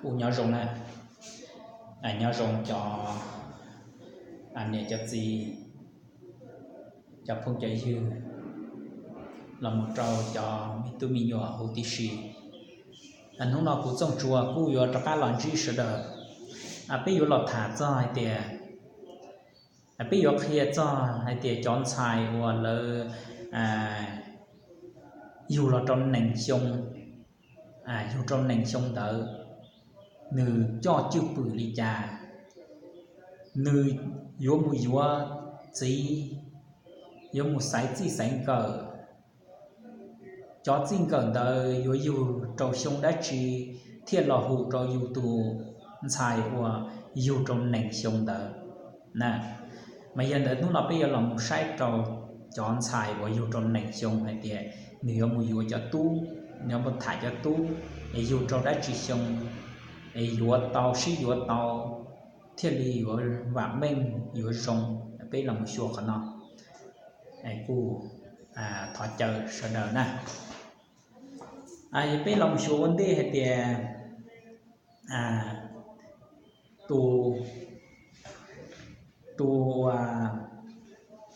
Kuv nyob zoo na, nyob zoo cov niam cov txiv, cov phooj cov ywg, los mus rau cov me tub me nyuam huv tib si. Hnub no kuv Txooj Tsua kuj yuav rov qab los ntsib sawv daws. Peb yuav los tham txog hais tias, peb yuav qhia txog hais tias cov ntxhais uas lawv yug los rau nees xyoo, yug rau nees xyoo ntawd, nws coj cwj pwm li cas, nws yuav mus yuav txiv, yuav mus xaiv txij xaiv nkawm, cov txij nkawm ntawd yuav yug rau xyoo dab tsi thiaj los hum rau yus tus ntxhais uas yug rau nees xyoo ntawd na. Mas yog ntawd hnub no peb yuav los mus saib rau cov ntxhais uas yug rau nees xyoo hais tias nws yuav mus yuav cov tub, nws yuav mus tham cov tub es yug rau dab tsi xyoo, es yuav tau sib yuav tau thiaj li yuav vam meej yuav zoo. Peb los mus xyuas qhov no, kuj thov caw sawv daws na. Yog peb los mus xyuas ua ntej hais tias tus, tus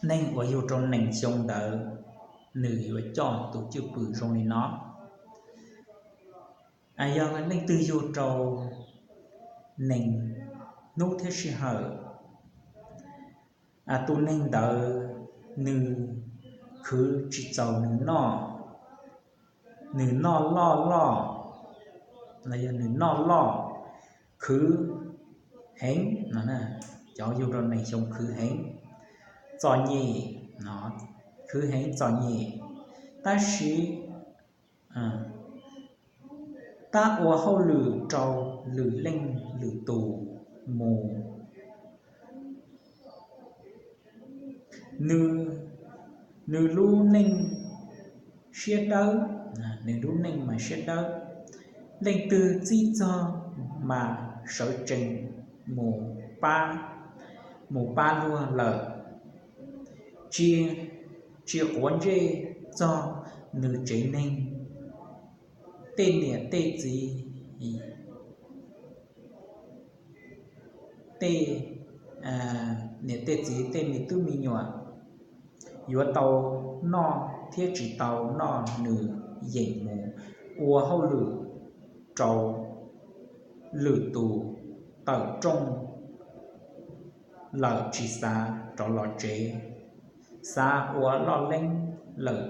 neeg uas yug rau nees xyoo ntawd, nws yuav coj tus cwj pwm zoo li no. Yog leej twg yug rau nees hnub thiab sij hawm, tus neeg ntawd nws khwv tsis txaus nws noj, nws noj loj loj, los yog nws noj loj, khwv heev no, cov yug rau nees xyoo khwv heev, txom nyem, khwv heev txom nyem, tab sis tab ua hauj lwm rau lwm leej lwm tus mus. Nws lub neej siab dawb, nws lub neej mas siab dawb. Leej twg txib txog mas sawv tsees mus pab, mus pab luag lawm, tsis, tsis quav ntsej txog nws tsev neeg, tej niam tej txiv, tej niam tej txiv tej me tub me nyuam yuav tau noj thiab tsis tau noj nws yeem mus ua hauj lwm rau lwm tus tawm rooj lawm tsis xav rov los tsev, xav ua loj leeb lawm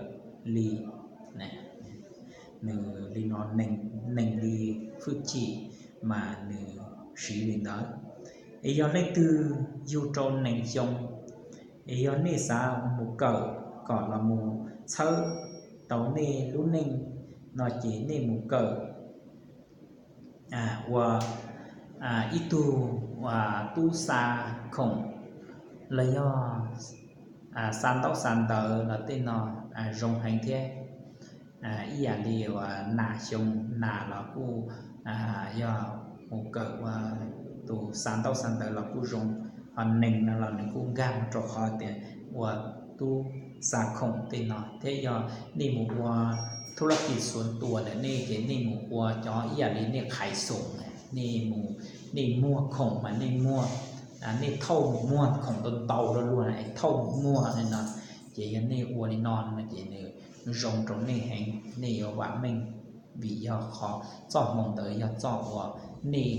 li. Nws li no, neeg li hwj chim mas nws siv li ntawd. Es yog leej twg yug rau nees xyoo, es yog nej xav mus kawm kom los mus txhawb tau nej lub neej no ces nej mus kawm ua ib tug tub xa khoom los yog xa ntaub xa ntawv los tej no zoo heev thiab. Ib yam li uas nas xyoo nas los kuj yog mus kawm ua tus xa ntaub xa ntawv los kuj zoo, ho nees no los nws kuj nkag mus rau qhov tias ua tub xa khoom tej no thiab. Yog nej mus ua thub lab kis xuav tuas ntawm nej ces nej mus ua cov ib yam li nej qhaiv xoom, nej mus, nej muag khoom mas nej muag, nej thauj mus muag khoom ntau ntau rau luag es thauj mus muag li no. Ces yog nej ua li no no ces nws zoo rau nej heev, nej yuav vam meej, vim yog qhov txoj hmoo ntawd yog txoj uas nej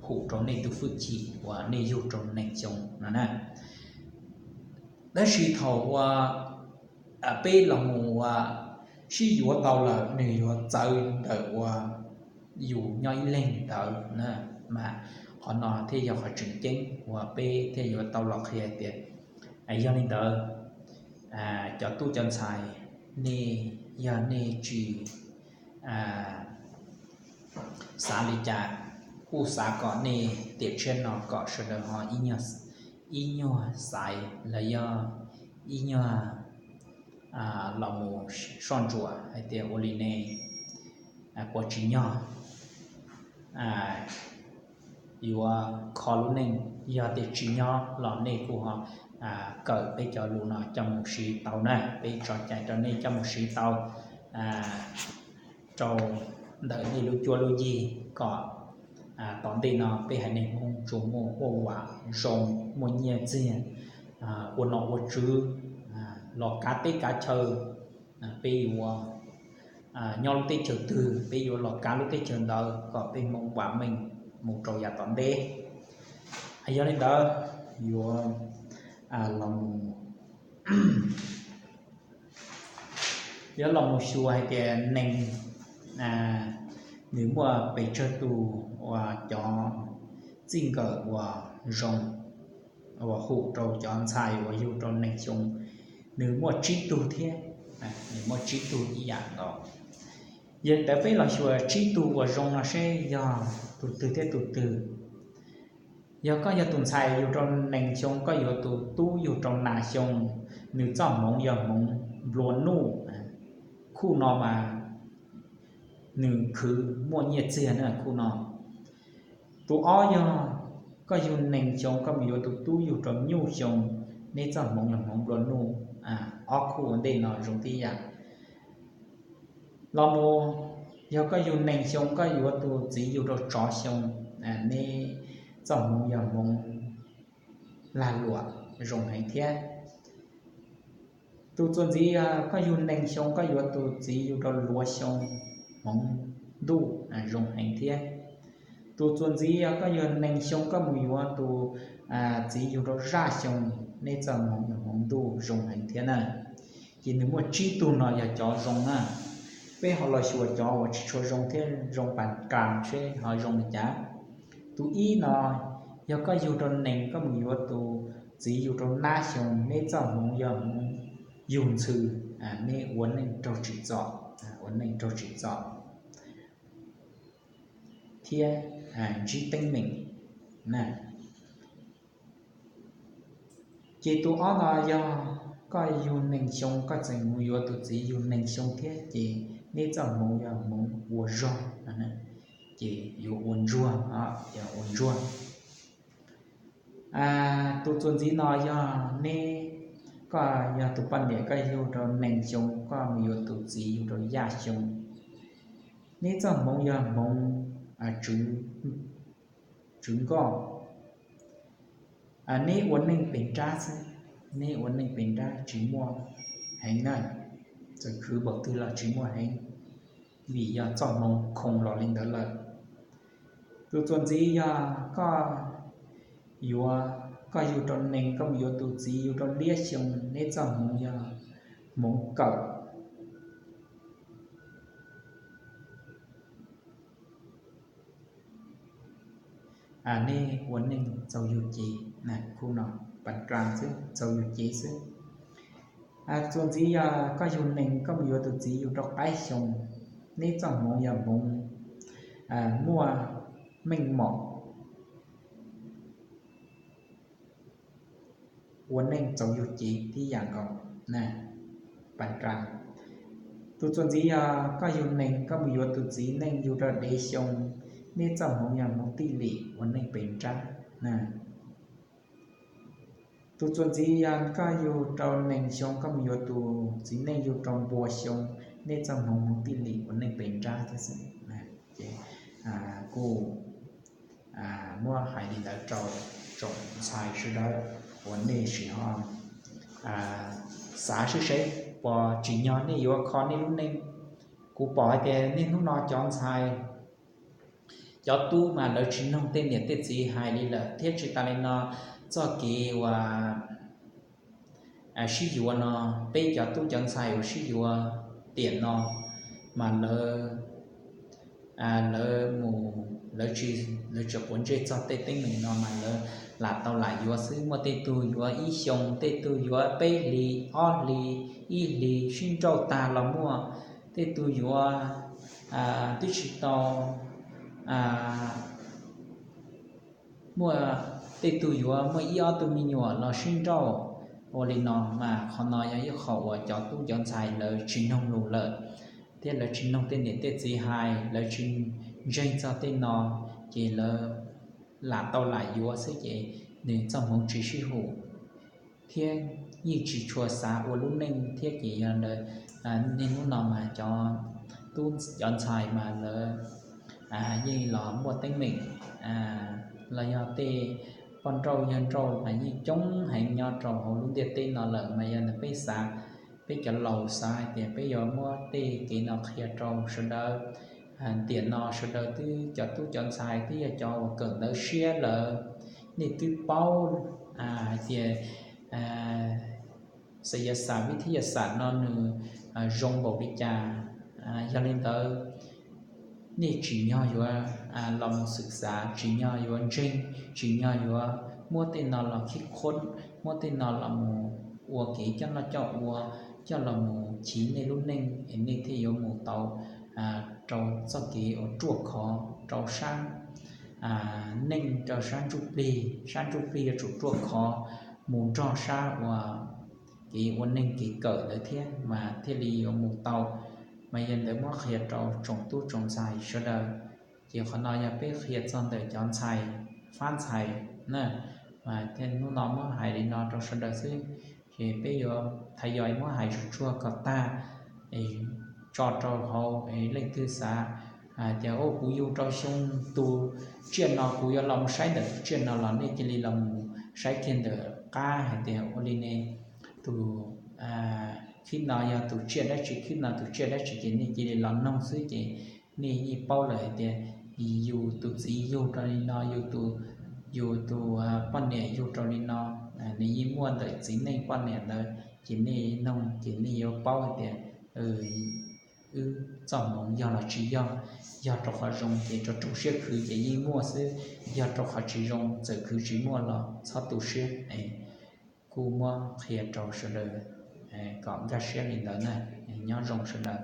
hum rau nej tus hwj chim uas nej yug rau nees xyoo no na. Tab sis thaum uas peb los mus ua sib yuav tau lawm nws yuav txawv ntawm uas yus nyob ib leeg ntawd na, mas qhov no thiaj yog qhov tseem ceeb uas peb thiaj yuav tau los qhia tias, yog li ntawd, cov tub cov ntxhais, nej yog nej tsis xav li cas, kuj xav kom nej tiam tshiab no kom sawv daws ho ib nyuag xaiv los yog ib nyuag los mus soj ntsuam hais tias ua li ne puas tsim nyog yuav kho lub neej. Yog tias tsim nyog los nej kuj ho kawm peb cov lus no coj mus siv tau na, peb tso cai rau nej coj mus siv tau rau ntawm nej lub cuab lub yig kom tom ntej no peb haiv neeg Hmoob tsuas muaj huaj vam zoo, muaj nyiaj txiag, ua nom ua tswv, los kav teb kav chaw, peb yuav nyob lub teb chaws twg peb yuav los kav lub teb chaws ntawd kom peb Hmoob vam meej mus rau yav tom ntej. Yog li ntawd yuav los mus, yuav los mus xyuas hais tias neeg nws muaj pes tsawg tus uas cov txij nkawm uas zoo, uas hum rau cov ntxhais uas yug rau nees xyoo, nws muaj tsib tug thiab, nws muaj tsib tug ib yam nkaus. Yog li ntawd peb los xyuas tsib tug uas zoo no seb yog tus twg thiab tus twg. Yog koj yog tus ntxhais yug rau nees xyoo, koj yuav tus tub yug rau nas xyoo, nws txoj hmoov yog hmoov nplua nuj, khuj no mas nws khwv muaj nyiaj txiag na khuj no. Tus ob yog koj yug nees xyoo, koj mus yuav tus tub yug rau nyuj xyoo, neb txoj hmoov yog hmoov nplua nuj, ob khuj ua ntej no zoo tib yam. Los mus, yog koj yug nees xyoo, koj yuav tus txiv yug rau tsov xyoo, neb txoj hmoov yog hmoov lag luam, zoo heev thiab. Tus txuas ntxiv yog koj yug nees xyoo, koj yuav tus txiv yug rau luav xyoo, hmoov ntuj, zoo heev thiab. Tus txuas ntxiv yog koj yug nees xyoo, koj mus yuav tus txiv yug rau zaj xyoo, neb txoj hmoov yog hmoov ntuj, zoo heev thiab na. Ces nws muaj tsib tug no yog cov zoo na. Peb ho los xyuas cov uas tsis tshua zoo thiab, zoo pas kas seb ho zoo li cas. Tus ib no, yog koj yug rau nees, koj mus yuav tus txiv yug rau nab xyoo, neb txoj hmoov yog hmoov yug ntxhw, neb ua neej raug tsim txom, ua neej raug tsim txom thiab ntsib teeb meem na. Ces tus ob no yog koj yug nees xyoo, koj tseem mus yuav tus txiv yug nees xyoo thiab, ces neb txoj hmoov yog hmoov ua zog, ces yuav ua ntsuag, yog ua ntsuag. Tus txuas ntxiv no yog neb, koj yog tus poj niam, koj yug rau nees xyoo, koj mus yuav tus txiv yug rau yaj xyoo, neb txoj hmoov yog hmoov tswv nkoj. Neb ua neej pes nrab xwb, neb ua neej pes nrab tsis muaj heev na, txawm khwv npaum twg los tsis muaj heev, vim yog txoj hmoov khoom los li ntawd lawm. Tus txuas ntxiv yog koj yuav, koj yug rau nees, koj mus yuav tus txiv yug rau liab xyoo, neb txoj hmoov yog hmoov kawm. Nej ua neej txaus yug cev, khub no pas kas xwb, txaus yug cev xwb. Txuas ntxiv yog koj yug nees, koj mus yuav tus txiv yug rau qaib xyoo, neb txoj hmoov yog hmoov muaj meej mom, ua neej txaus yug cev tib yam nkaus, pas kas. Tus txuas ntxiv yog koj yug nees, koj mus yuav tus txiv neej yug rau dev xyoo, neb txoj hmoov yog hmoov tij lim, ua neej pes nrab. Tus txuas ntxiv yog koj yug rau nees xyoo, koj mus yuav tus txiv neej yug rau npua xyoo, neb txoj hmoov hmoov tij lim, ua neej pes nrab thiab xwb. Ces kuj muab hais li ntawd rau tsoom ntxhais sawv daws uas nej sim ho xav seb seb puas tsim nyog nej yuav kho nej lub neej. Kuv pom hais tias niaj hnub no cov ntxhais, cov tub mas lawv tsis mloog tej niam tej txiv hais li lawm, thiab tsis tas li no, txoj kev uas sib yuav no, peb cov tub cov ntxhais uas sib yuav tiam no mas lawv, lawv mus, lawv tsis, lawv tsis quav ntsej txog tej teeb meem no mas lawv lam tau lam yuav xwb. Muaj tej tug yuav ib xyoo, tej tug yuav peb hlis, ob hlis, ib hlis sib nrauj tag los muaj, tej tug yuav twb tsis tau muaj, tej tug yuav muaj ib ob tug me nyuam los sib nrauj. Ua li no mas qhov no yog ib qho uas cov tub cov ntxhais lawv tsis mloog lus lawm, thiab lawv tsis mloog tej niam tej txiv hais, lawv tsis ntseeg txog tej no, ces lawv lam tau lam yuav xwb ces nws txoj hmoov tsis sib hum, thiab yeej tsis tshua xav ua lub neej thiab ces yog niaj hnub no mas cov tub cov ntxhais mas lawv yeej los muaj teeb meem los yog tej poj nrauj yawg nrauj mas yeej coob heev nyob rau hauv lub ntiaj teb no lawm, mas yog ntawd peb xav, peb cov laus xav hais tias peb yuav muab tej kev no qhia rau sawv daws. Tiam no sawv daws twb cov tub cov ntxhais twb yog cov uas kawm ntawv siab lawm, nej twb paub hais tias xav yas xam vib thib yas xam no nws zoo npaum li cas. Yog li ntawd, nej tsim nyog yuav los mus xwm xav, tsim nyog yuav ntseeg, tsim nyog yuav muab tej no los khib khuab, muab tej no los mus ua kev coj noj coj ua, coj los mus chiv nej lub neej es nej thiaj yuav mus tau rau txoj kev uas ruaj khov rau sab neej, rau sab ntsuj plig. Sab ntsuj plig yuav tsum ruaj khov mus nrog sab uas kev ua neej kev kawm ntawd thiab mas thiaj li yuav mus tau. Mas yog ntawd muab qhia rau tsoom tub tsoom ntxhais sawv daws, ces qhov no yog peb qhia txog ntawm cov ntxhais, fab ntxhais na. Mas thiaj hnub no muab hais li no rau sawv daws xwb, ces peb yuav thaiv yos muab hais tsuag tsuag kom tag tso rau hauv. Leej twg xav tias ua kuv yug rau xyoo tus tsiaj no, kuv yuav los mus saib ntawm tus tsiaj no los nej cia li los mus saib kiag ntawm qab hais tias ua li ne, tus khib no yog tus tsiaj dab tsi, khib no tus tsiaj dab tsi, ces nej cia li los noog xwb ces nej yeej paub lawm hais tias yus tus txiv yug rau li no, yus tus, yus tus poj niam yug rau li no, nws yeej muaj ntawm txiv neej poj niam ntawd, ces nej noog ces nej yuav paub hais tias wb txoj hmoov yog los tsis yog. Yog rau qhov zoo ces rau rau siab khwv ces yeej muaj xwb, yog rau qhov tsis zoo txawm khwv tsis muaj los txhob tu siab. Kuj muab qhia rau sawv daws kom nkag siab li ntawd na. Nyob zoo sawv daws.